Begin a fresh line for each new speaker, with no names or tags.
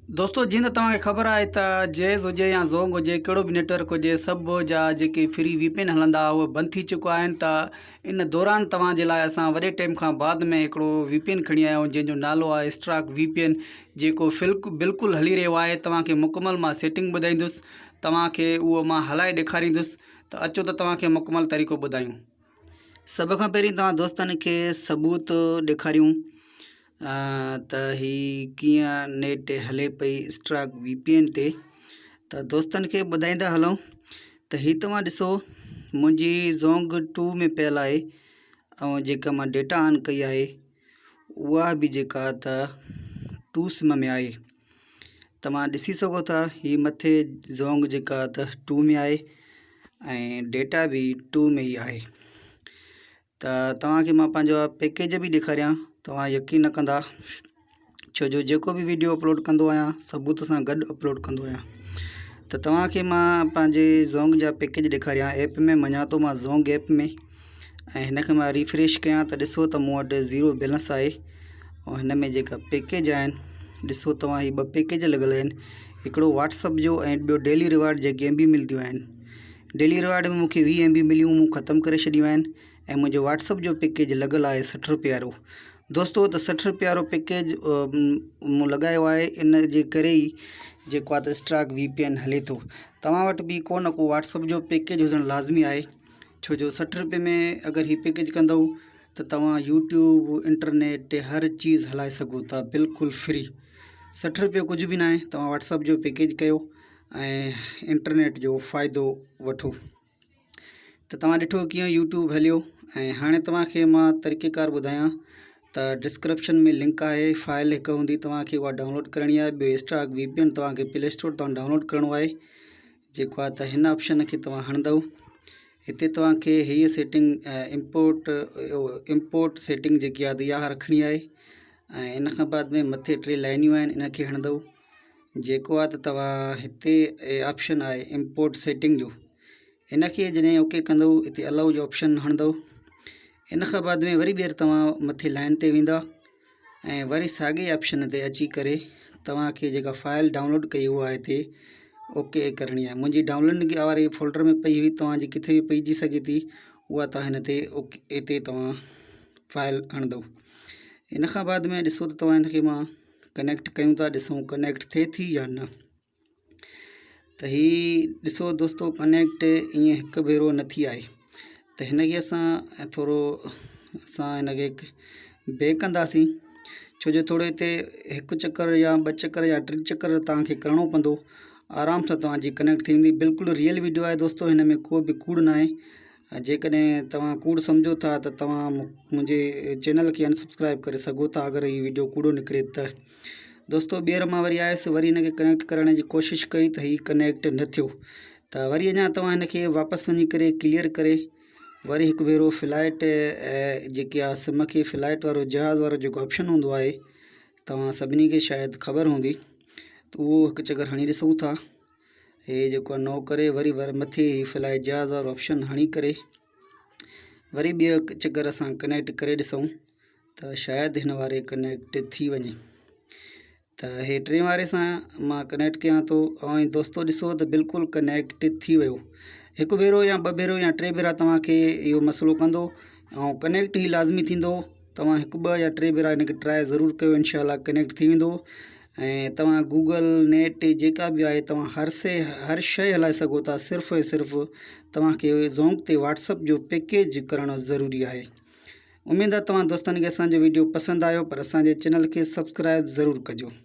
دوستو جيئن ته توهان کي خبر آهي ته جيز هجي يا زونگ هجي ڪهڙو به نيٽورڪ هجي سڀ جا جيڪي فري وي پي اين هلندا اهي بند ٿي چڪا آهن ته ان دوران توهان جي لاء اسان وڏي ٽيم کان بعد ۾ هڪڙو وي پي اين کڻي آيا آهيون جنهن جو نالو آهي اسٽراڪ وي پي اين جيڪو فلڪ بلڪل هلي رهيو آهي توهان کي مڪمل مان سيٽنگ ٻڌائيندس توهان کي اهو مان هلائي ڏيکاريندس ته اچو ته توهان کي مڪمل طريقو ٻڌايون. سڀ کان پهرين توهان دوستن کي ثبوت ڏيکاريون ته هي ڪيئن نيٽ هلي پئي اسٽراڪ وي پي اين تي ته دوستن کي ٻڌائيندا هلون ته هي توهان ڏسو منهنجي زونگ ٽو ۾ پيل آهي ۽ جيڪا مان ڊيٽا آن ڪئي آهي اها به جيڪا ته ٽو سم ۾ آهي توهان ڏسي سگهو ٿا هي مٿي زونگ جيڪا ته ٽو ۾ آهي ۽ ڊيٽا به ٽو ۾ ئي آهي ته توهان کي مان پنهنجو پيڪيج به ڏيکاريان توهان يقين نه ڪندا ڇو جو جيڪو به ويڊيو اپلوڊ ڪندو آهيان ثبوت سان گڏ اپلوڊ ڪندو آهيان ته توهان کي مان پنهنجي زونگ جا پيڪيج ڏيکاريان ايپ ۾ مڃان ٿو مان زونگ ايپ ۾ ۽ هن کي مان ريفريش ڪيان ته ڏسو ته مون وٽ زيرو بيلنس آهي ۽ هن ۾ جيڪا پيڪيج آهن ڏسو توهان هي ٻه پيڪيج لڳل آهن هڪڙو واٽسپ جو ۽ ٻيو ڊيلي ريوارڊ جيڪي ايم بي ملنديون آهن ڊيلي ريوارڊ ۾ مونکي 20 ايم بي مليون مون ختم ڪري ڇڏيون آهن ۽ منهنجو واٽسپ جو پيڪيج لڳل آهي 60 روپيه وارو دوستو ته 60 روپيه وارو پيڪيج مون لڳايو آهي ان جي ڪري ئي جيڪو آهي ته اسٽراڪ وي پي اين هلي ٿو توهان وٽ به ڪو نه ڪو واٽسپ جو پيڪيج هجڻ لازمي آهي ڇو جو 60 روپيه ۾ اگر هي پيڪيج ڪندو ته توهان يوٽيوب انٽرنيٽ تي هر چيز هلائي سگهو ٿا بلڪل فري 60 روپيو ڪجهه به ناهي توهان واٽسپ جو پيڪيج ڪيو ۽ انٽرنيٽ جو فائدو وٺو ته توهان ڏٺو ڪيئن يوٽيوب هليو ۽ هاڻي توهان کي مان طريقي ڪار ٻڌايان ته ڊسڪرپشن ۾ لنڪ آهي فائل هڪ هوندي توهان کي اها ڊائونلوڊ ڪرڻي آهي ٻيو اسٽاڪ وي پي اين توهان کي پلي اسٽور تان ڊائونلوڊ ڪرڻو آهي جيڪو آهي ته هن آپشن کي توهان هڻندو هتي توهان کي هيء سيٽنگ امپورٽ امپورٽ سيٽنگ جيڪي آهي اها رکڻي آهي ۽ ان کان بعد ۾ مٿي ٽي لائنيون آهن ان کي هڻندو جيڪو آهي ته توهان هتي آپشن آهي امپورٽ سيٽنگ جو ان کي جڏهن اوڪي ڪندو هتي الاؤ جو آپشن هڻندو ان کان بعد ۾ وري ٻيهر توهان مٿي لائن تي ويندا ۽ وري ساڳي آپشن تي اچي ڪري توهان کي جيڪا فائل ڊائونلوڊ ڪئي اها هتي اوڪي ڪرڻي آهي منهنجي ڊائونلوڊ واري فولڊر ۾ پئي هئي توهان جي ڪٿي به پئجي سگهي ٿي اها توهان هن تي اوڪي هتي توهان فائل هڻندو ان کان بعد ۾ ڏسو ته توهان هن کي مان ڪنيڪٽ ڪيون ٿا ڏسون ڪنيڪٽ ٿئي ٿي يا نه. ته هي ڏسو دوستو ڪنيڪٽ ائين هڪ ڀيرو نه ٿي آهي ته هن کي اسان ٿورو اسان هن کي بيڪ ڪنداسين ڇو جو ٿورو هتي هڪ چڪر يا ٻه چڪر يا ٽي چڪر توهان کي ڪرڻو پوندو آرام سان توهان جي ڪنيڪٽ ٿي ويندي بلڪل ريئل ويڊيو آهي دوستو هن ۾ ڪو به ڪوڙ نه آهي ۽ جيڪڏهن توهان ڪوڙ سمجهو ٿا ته توهان منهنجي چينل کي ان سبسڪرائب ڪري سگهو ٿا اگر هي ويڊيو ڪوڙو نڪري ته دوستو ٻيهر مان وري آيس وري هن کي ڪنيڪٽ ڪرڻ جي ڪوشش ڪئي ته هي ڪنيڪٽ نه ٿيو ته وري اڃا توهان هن کي واپس وڃي ڪري ڪليئر ڪري وري هڪ ڀيرو فلائٽ جيڪي آهي سم کي فلائٽ وارو جهاز وارو جيڪو آپشن هوندو آهي توهان سڀني کي شايد خبر هوندي ته اهو هڪ چڪر هڻي ڏسون ٿا هي جيڪو آهي نو ڪري وري ور مٿي هي فلائي جهاز وارو آپشن هڻي ڪري وري ٻيو چڪر اسان ڪنيڪٽ ڪري ڏسون ته شايد هن واري ڪنيڪٽ ٿي وڃي ته هي ٽي واري سان مان ڪنيڪٽ ڪيان ٿو ۽ دوستو ڏسو ته بلڪل ڪنيڪٽ ٿي ويو هڪ ڀيرو يا ٻه ڀيرو يا ٽي ڀيرا توهانکي اهو مسئلو ڪندو ۽ ڪنيڪٽ هي لازمي ٿيندو توهان هڪ ٻه يا ٽي ڀيرا هن کي ٽرائي ضرور ڪيو انشاء الله ڪنيڪٽ ٿي ويندو ۽ توهان گوگل نيٽ جيڪا به آهي توهان هر سي هر شيء هلائي سگهو ٿا صرف ۽ صرف توهان کي زونگ تي واٽسپ جو پيڪيج ڪرڻ ضروري آهي اميد آهي توهان دوستن کي اسانجو ويڊيو پسند آيو پر اسانجي چينل کي سبسڪرائب ضرور ڪجو.